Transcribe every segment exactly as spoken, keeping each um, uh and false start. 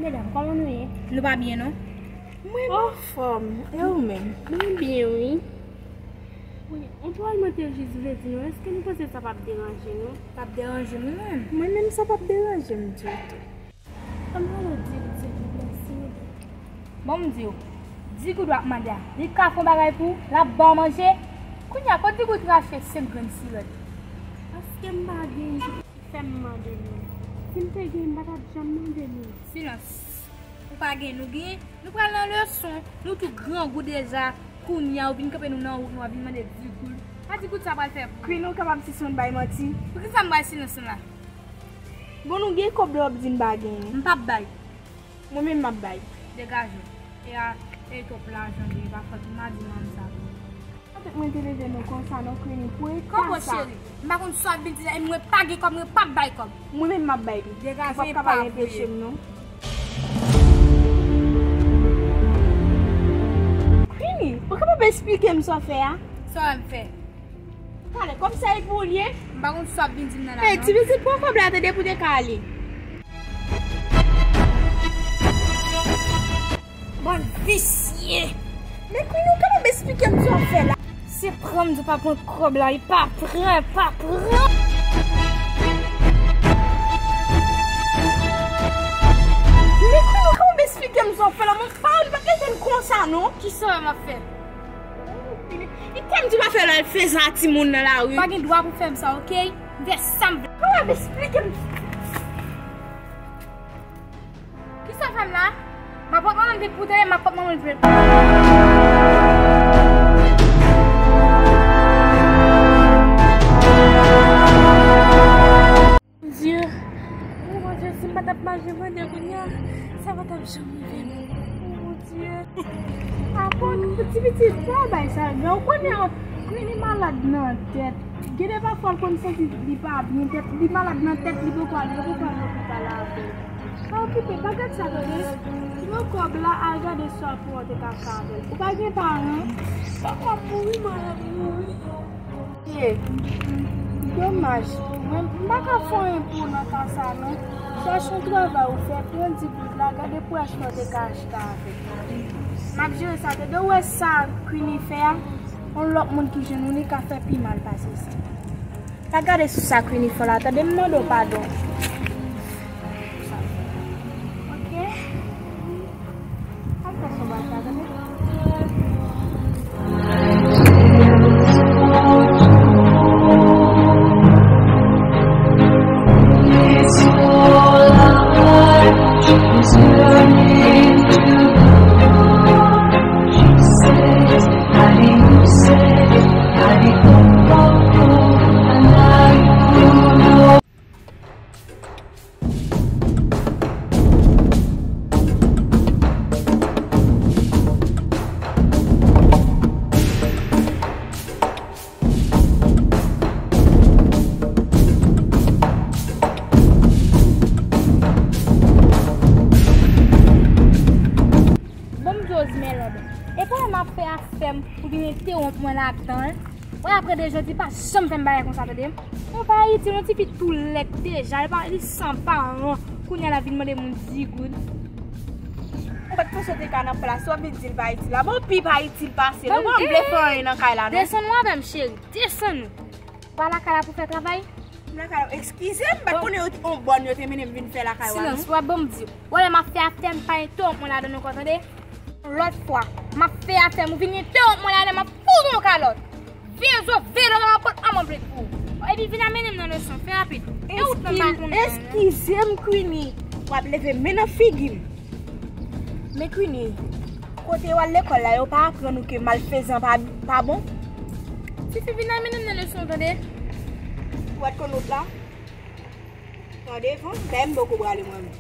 Medam, kòman nou ye? Nou pa byen, non? Mwen anfòm. E ou menm? Mwen byen, wi. Wi, yon pawòl mwen te jis vle di nou, èske nou panse sa p ap deranje nou? P ap deranje m, non. Mwen menm, sa p ap deranje m ditou. Ann ale di li se pou mèsi, wi. Bon, m di w, Digou dwe ap mande a. Li ka fè yon bagay pou ou, l ap ba w manje. Kounye a, kot Digou t rache senk grenn sirèt? Paske m pa gen, ki fè m mande nou. Si m te gen, m pa t ap janm mande nou. Silans. Ou pa gen, nou gen. Nou pral nan leson. Nou tou grangou deja. Kounye a, ou vin kanpe nou nan wout, nou ap vin mande Digou. Pa Digou sa pral fè pou ou. Queen, ou kapab sispann bay manti? Poukisa m bay silans lan la? Bon, nou gen kòb la, w ap di n pa genyen. M p ap bay. Mwen menm m ap bay. Degaje w. E a, e twòp lajan li, e pa fòt ou, m a di manm sa tou. Sa fèt mwen te leve nou konsa non, Queenie, pou eta sa. Kòbo cheri, m pa konn sa w ap vin di la, e mwen pa gen kòb, mwen p ap bay kòb. Mwen menm m ap bay li. Degaje, ou p ap kapab anpeche m non. Queenie, ou kapab esplike m sa w fè a? Sa w wè m fè? Talè, kòb sa e pou ou l ye? M pa konn sa w ap vin di m nan la non. Ey, ti pitit, pran kòb la tande pou w te ka ale. Bann visye! Men Queenie, ou kapab esplike m sa w ap fè la? Se pran m di w pa pran kòb la, wi, pa pran, pa pran! Men Queenie, ou kapab esplike m sa w ap fè la? Mon pawòl, pa trete m konsa non! Kisa w wè m ap fè? Li te m di pa fè lè l fezan a timoun nan lari. Pa gen dwa pou fè m sa, oke? M fè sa m vle. Kòman esplike m? Kisa w fè m la? M ap pot manman m vin pou tande, m ap pot manman m vin. Bondye, o Bondye, si m pa t ap mache vande kounye a, sa pa t ap janm rive m. O Bondye. Apot, ti pitit, pa bay sa, men ou konnen Queenie malad nan tèt. Gen de pafwa l konn santi li pa byen, tèt li malad nan tèt, li poko al, li poko al lopital avè l. Pa okipe, pa gad sa tande. Pran kòb la, al gade sa pou w te ka fè avè l. Ou pa gen paran? Papa mouri, manman mouri. Ye, domaj. Mwen, m pa ka fè anyen pou w nan ka sa non. Chèche yon travay ou fè, pran di goud la, gade pou w wè sa w te ka achte avè l. M ap jere sa, tande, ou wè sa Queenie fè a? Yon lòt moun ki jwenn ou, li ka fè pi mal pase sa. Pa gade sou sa Queenie fè la, tande, m mande w padon. Ok? Al fè sou bagay sa, tande. Bon, m di w, Esmeralda, e pwoblèm ap fè afè m pou vin entewonp mwen ladan l. Wè, apre de jodi, pa janm fè m bagay konsa, tande. Ou pa itil, yon tifi tou lèd deja, li pa, li san paran, kounye a l ap vin mande moun di goud. Ou pa t panse w te ka nan plas ou, w ap vin di l pa itil la. Bon, pi pa itil pase l. Ou pa vle fè anyen nan kay la, non? Desann ou avè m, cheri. Desann ou. Pa lakay la pou fè travay. M lakay la. Eskize m, m pa t konnen yo te, on bòn yo te mennen m vin fè lakay ou a, non? Silans, w ap ban m di. Wè, lè m ap fè afè m, pa entewonp mwen ladan l ankò, tande? Lòt fwa, m ap fè afè m, ou vin entewonp mwen ladan, m ap fout ou yon kalòt. Vye zo, vye lòt, m ap pot an mwen plent pou ou. Epi vin amenè m nan leson, fè rapid. E ou t nan pa konnen. Eskize m, Queenie. W ap leve men nan figi m. Men Queenie, kote w al lekòl la, yo pa aprann ou ke malfezan pa, pa bon? Tifi, vin amenè m nan leson, tande? Ou pa t konn wout la? Pran devan, dayè m poko prale mwen menm.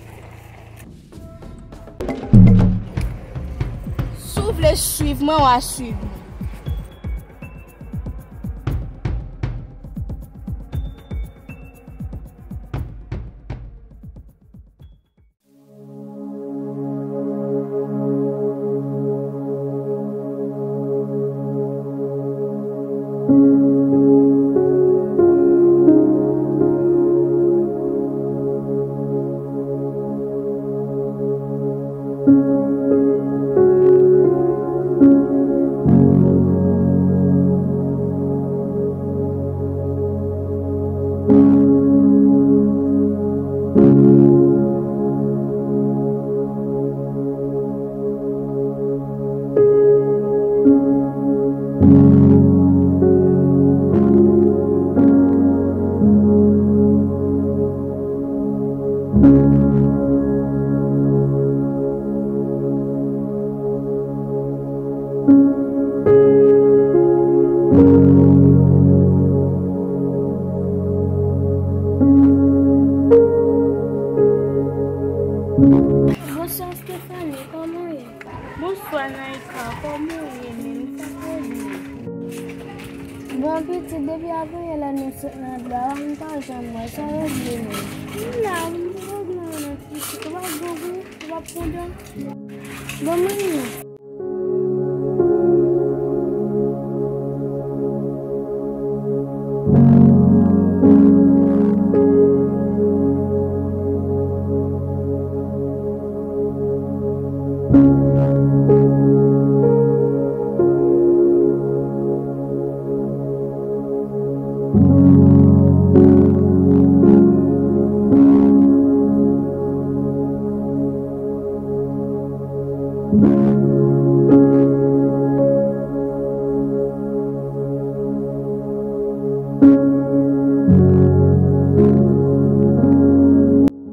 Si w vle swiv mwen, w a swiv mwen. Bonswa, Stephanie, kòman w ye? Bonswa, Naïka, kòman w ye menm? Sa fè byen. Bon, pitit, depi avanyè lè nou sot nan dlo a, m pa janm wè, sa regle menm? M la wi, m te regle yon lòt pitit, ou pa t grangou, ou pa t pran dan. Bon, manmi.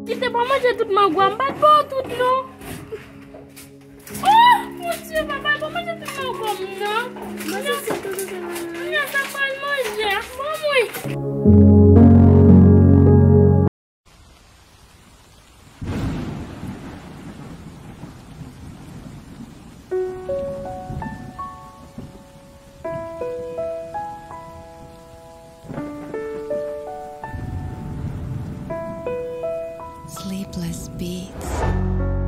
Kite pa manje tout mango a, m pa t ba w tout non. Oh, mon Dieu, papa, pa manje tout mango m non. Mwen se tout, tout, tout, tout. Mwen sa pral manje, ah, bon, mwen. Sleepless Beats.